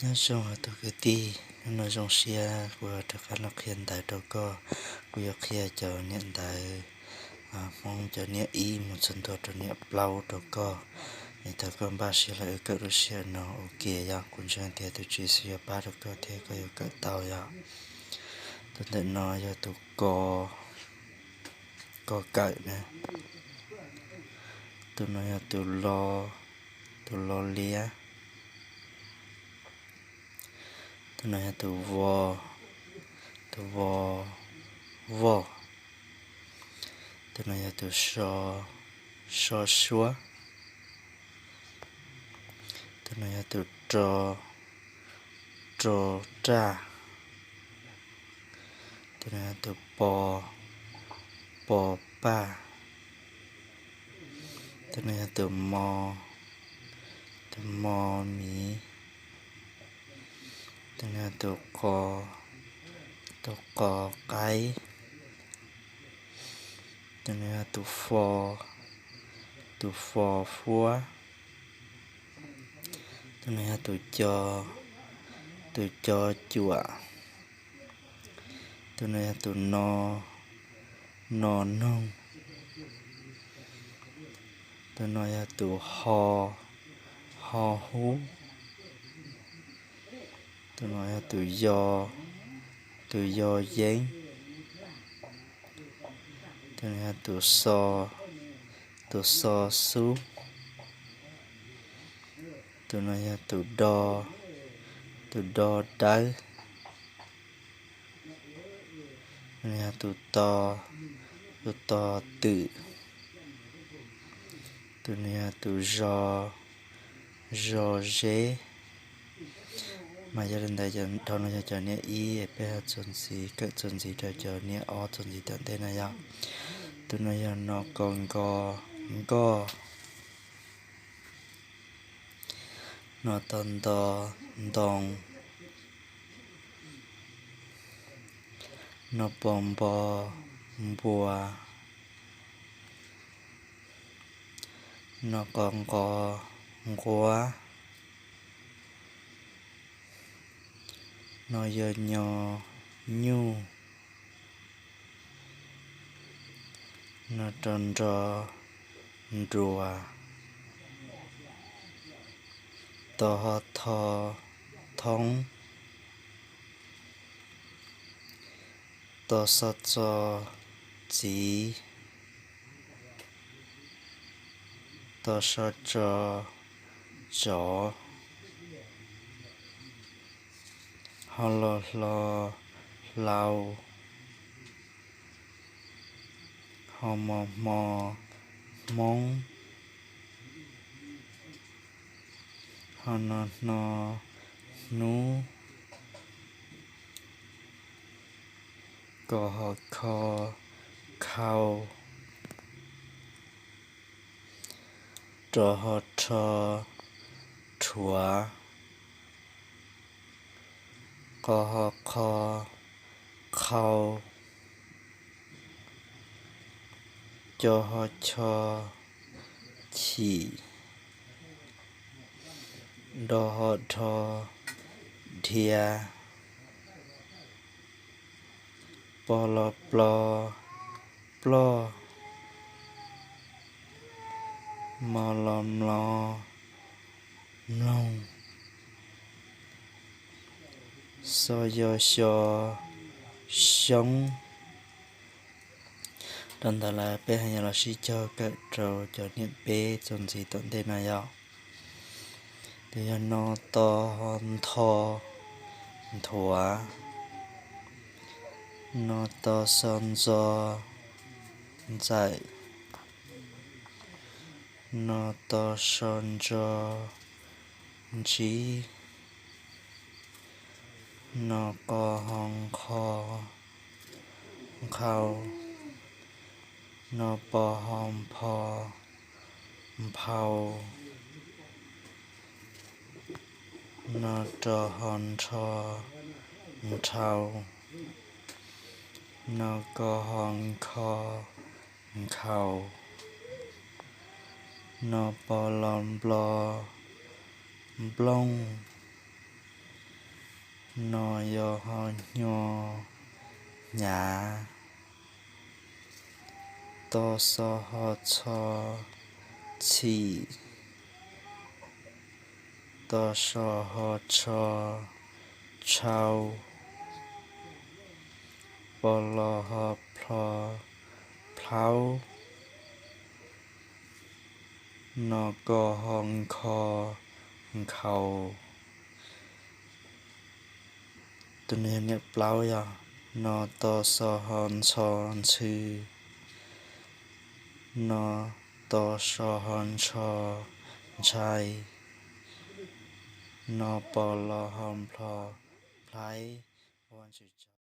Nyob zoo os tus kwv tij, hnub no zoo siab kuv yuav rov qab los qhia ntawv rau koj. Kuv yuav qhia cov niam ntawv Hmoob cov niam ib mus txog ntua rau niam plaub rau koj. Es thaum koj npaj siab lawm wb kawm lub sij hawm no ua ke yog kuv ntseeg tias tus Tswv xub yuav pab rau koj thiab koj yuav kawm tau yog. Tus ntawm no yog tus ko, ko kawm na. Tus no yog tus lo, tus lo liab. Tus no yog tus vo, tus vo, voj. Tus no yog tus so, so suab. Tus no yog tus ro, ro raj. Tus no yog tus po, po paj. Tus no yog tus mo, tus mo miv. Tus no yog tus qo, tus qo qaib. Tus no yog tus fo, tus fo fuab. Tus no yog tus co, tus co cuam. Tus no yog tus no, no noog. Tus no yog tus ho, ho hub. Tus no yog tus yo, tus yo yeeb. Tus no yog tus xo, tus xo xub. Tus no yog tus do, tus do dawb. Tus no yog tus to, tus to twm. Tus no yog tus zo, zo zeb. Mas yog li ntawd, dhau no yog cov niam ib, peb ho txuas ntxiv, kawm txuas ntxiv rau cov niam ob txuas ntxiv tom ntej no yog. Tus no yog no ko nko, nkoj. No to nto, ntoo. No po npo, npua. No qo nqo, nquab. No yo nyo, nyuj. No ro nro, nruas. To ho tho, thoob. To xo txo, txiv. To so tso, tsov. Ho lo hlo, hlau. Ho mo hmo, hmoob. Ho no hno, hnub. Ko ho kho, khau. Ro ho rho, rhuav. Qo ho qho, qhau. Co ho cho, chim. Do ho dho, dhia. Po lo plo, ploj. Mo lo mlo, mloog. Xo yo xyo, xyoob. Dhau ntawd lawm peb ho yuav los sib cog kawm rau cov niam peb txuas ntxiv tom ntej no yog. Tus yog no to ho ntho, nthuav. No to xo ntxo, ntxawm. No to so ntso, ntsib. No qo ho nqho, nqhau. No po ho npho, nphau. No ro ho nrho, nrhau. No ko ho nkho, nkhau. No po lo nplo, nplooj. No yo ho nyo, hnyav. To xo ho txho, txhim. To so ho tsho, tshau. Po lo ho plho, plhaub. No ko ho nkho, nkhaus. Tus no yog niam plaub yog. No to xo ho ntxho, ntxhw. No to so ho ntsho, ntshai. No po lo ho nplho, nplhaib. Ua tsaug.